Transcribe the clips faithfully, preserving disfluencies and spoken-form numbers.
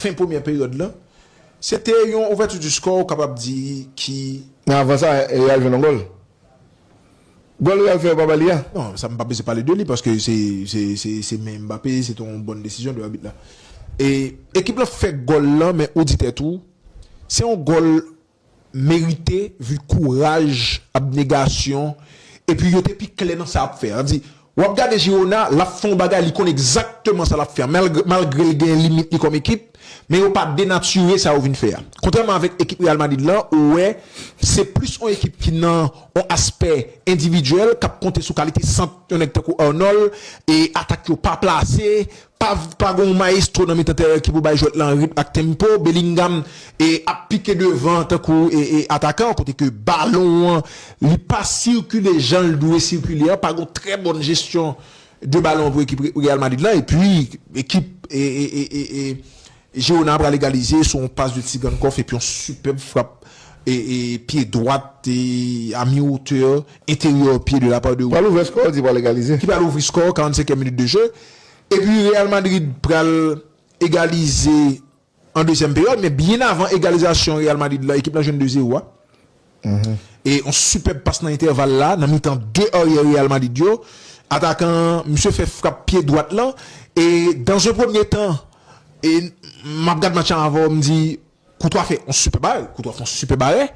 fen premyè peryòd lan, se te yon ouvèti di skò, ou kapab di, ki... Men avan sa, Real jwenn yon gòl. Gòl Real fè yo pa ba li a. Non, sa m pa bezwen pale de li, paske se, se, se, se men Mbappé, se te yon bòn desizyon de abit la. E ekip lan fè gòl lan, men ou di tèt ou, se yon gòl merite, vi kouraj, abnegasyon, epi yo te pi klè nan sa y ap fè. Sa vle di, w ap gade Girona, l ap fè yon bagay, li konn egzakteman sa l ap fè. Malgre, malgre l gen limit li kòm ekip, men yo pa denatire sa yo vin fè a. Kontrèman avèk ekip Real Madrid lan, ou wè, se plis yon ekip ki nan yon aspè endividyèl, k ap konte sou kalite sant yon nèg tankou Arnold, e atak yo pa plase, pa, pa gen yon maestro nan mitan teren ki pou bay jwèt lan ritm ak tempo. Bellingham e ap pike devan tankou e, e atakan, kote ke balon an, li pa sikile jan l dwe sikile an, pa gen yon trè bòn jesyon de balon pou ekip Real Madrid lan, epi ekip e, e, e, e, e, Girona pral egalize sou yon pas de Tsigankov epi yon sipèb frap e, e, pye dwat e, a mi wotè enteryè pye de la part de Pral ouvè skò, di pral egalize. Ki pral ouvri skò, karannsenkyèm minit de jeu. Epi Real Madrid pral egalize an dezyèm peryòd, men byen avan egalizasyon Real Madrid la, ekip la jwenn de zewo a. E yon sipèb pas nan entèval la, nan mitan de aryè Real Madrid yo. Atakan, misye fè frap pye dwat lan. E dans un premier temps, e m ap gad match lan avè w, m di, Courtois fè yon sipèb arè. Courtois fè yon sipèb arè.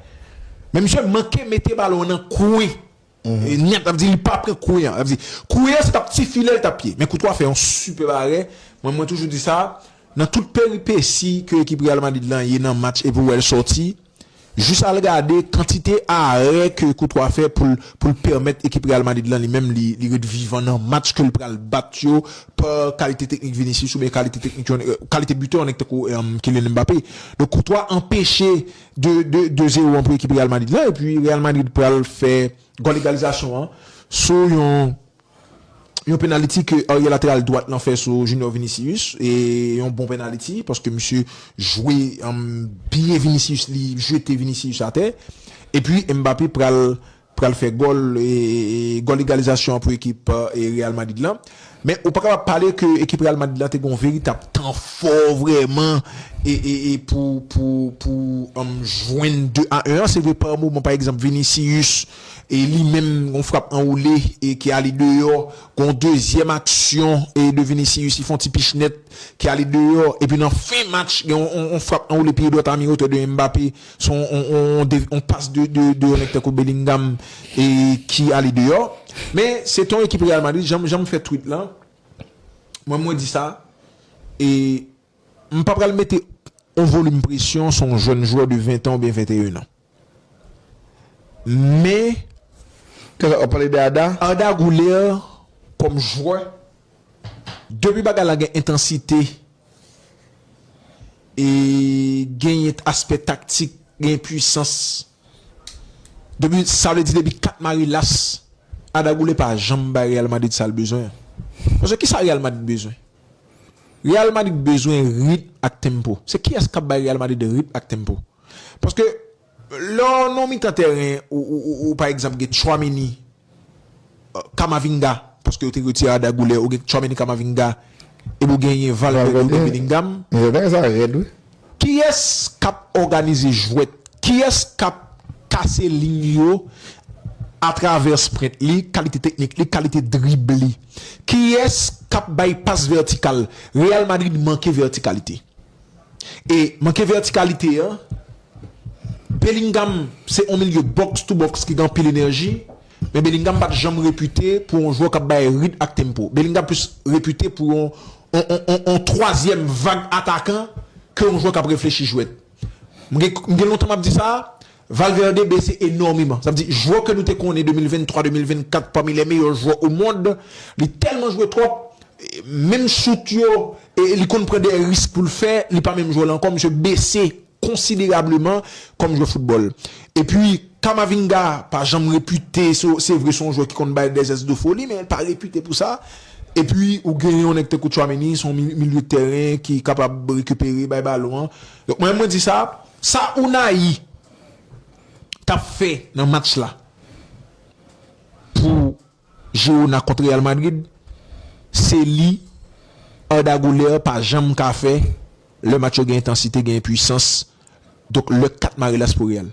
Men misye manke mete balon nan kwen. E nèt, sa vle di li pa pran kwen an. Sa vle di, kwen an se t ap ti filè l t ap ye. Men Courtois fè yon sipèb arè. Mwen, mwen toujou di sa, nan tout peripesi ke ekip Real Madrid lan ye nan match epi w wè l sòti, jis al gade kantite arè ke Courtois fè pou l, pou l pèmèt ekip Real Madrid lan li menm li, li ret vivan nan match ke l pral bat yo pa kalite teknik Vinicius oubyen kalite teknik yon, kalite bitè yon nèg tankou Kylian Mbappé. Donk Courtois anpeche de, de, de zewo an pou ekip Real Madrid lan, epi Real Madrid pral fè gòl egalizasyon an sou yon, yon penaliti ke arye lateral dwat lan fè sou Junior Vinicius, e yon bon penaliti, paske misye jwe byen Vinicius, li jete Vinicius atè, epi Mbappé pral pral fè gòl, e, e, gòl egalizasyon an pou ekip e, Real Madrid lan. Men ou pa kapab pale ke ekip Real Madrid lan te gen yon veritab tan fò vrèman e, e, e pou, pou, pou um, jwenn de a en an. Se vre pa moman, pa egzanp, Vinicius e li menm yon frap anwoule e ki ale deyò, yon dezyèm aksyon e de Vinicius, li fè yon ti pich nèt ki ale deyò, epi nan fen match, gen yon, yon, yon frap anwoule pye dwat a mi wotè de Mbappé, se yon, yon, yon, yon pas de, de, de yon nèg tankou Bellingham e ki ale deyò. Men se te yon ekip Real Madrid, jan, jan m fè tweet lan, mwen mwen di sa, e m pa pral mete yon volim presyon sou yon jèn jwè de ven tan oubyen venteyen an. Men Kisa w pale de Arda? Arda Güler kòm jwè, depi bagay la gen entansite e genyen aspè taktik, gen pwisans, depi, sa vle di depi kat mari las, Arda Güler pa janm bay Real Madrid sa l bezwen. Paske kisa Real Madrid bezwen? Real Madrid bezwen ritm ak tempo. Se kiyès k ap bay Real Madrid ritm ak tempo? Paske lè w nan mitan tèren ou, ou, ou, ou pa egzanp gen Tchouaméni, Camavinga, paske yo te retire Arda Güler, ou gen Tchouaméni, Camavinga, epi ou genyen Valverde, ou gen Bellingham. Men sa rèd wi. Kiyès k ap òganize jwèt? Kiyès k ap kase liy yo atravè sprint li, kalite teknik li, kalite drib li? Kiyès k ap bay pas vètikal? Real Madrid manke vètikalite. E manke vètikalite an, Bellingham se yon milye box to box ki gen anpil enèji, men Bellingham pa t janm repite pou yon jwè k ap bay ritm ak tempo. Bellingham plis repite pou yon, yon, yon, yon, yon twazyèm vag atakan ke yon jwè k ap reflechi jwèt. M gen, m gen lontan m ap di sa, Valverde bese enòmeman. Sa vle di, jwè ke nou te konnen de mil venntwa, de mil vennkat, pami lè meyè jwè o mond, li tèlman jwe twòp, menm chout yo, e li konn pran de risk pou l fè, li pa menm jwè la ankò, misye bese konsiderableman kòm jwè foutbòl. Epi, Camavinga pa janm repite, se, se vre se yon jwè ki konn bay dè zès de foli, men l pa repite pou sa. Epi, ou genyen yon nèg tankou Tchouaméni, se yon mi-, milye tèren ki kapab rekipere, bay balon an. Donk, mwen, mwen di sa, sa Unai t ap fè nan match la pou Girona kont Real Madrid, se li Arda Güler pa janm ka fè lè match yo gen entansite, gen pwisans. Donk, lè kat mare las pou Real.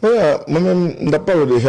Mwen menm, m t ap pale w de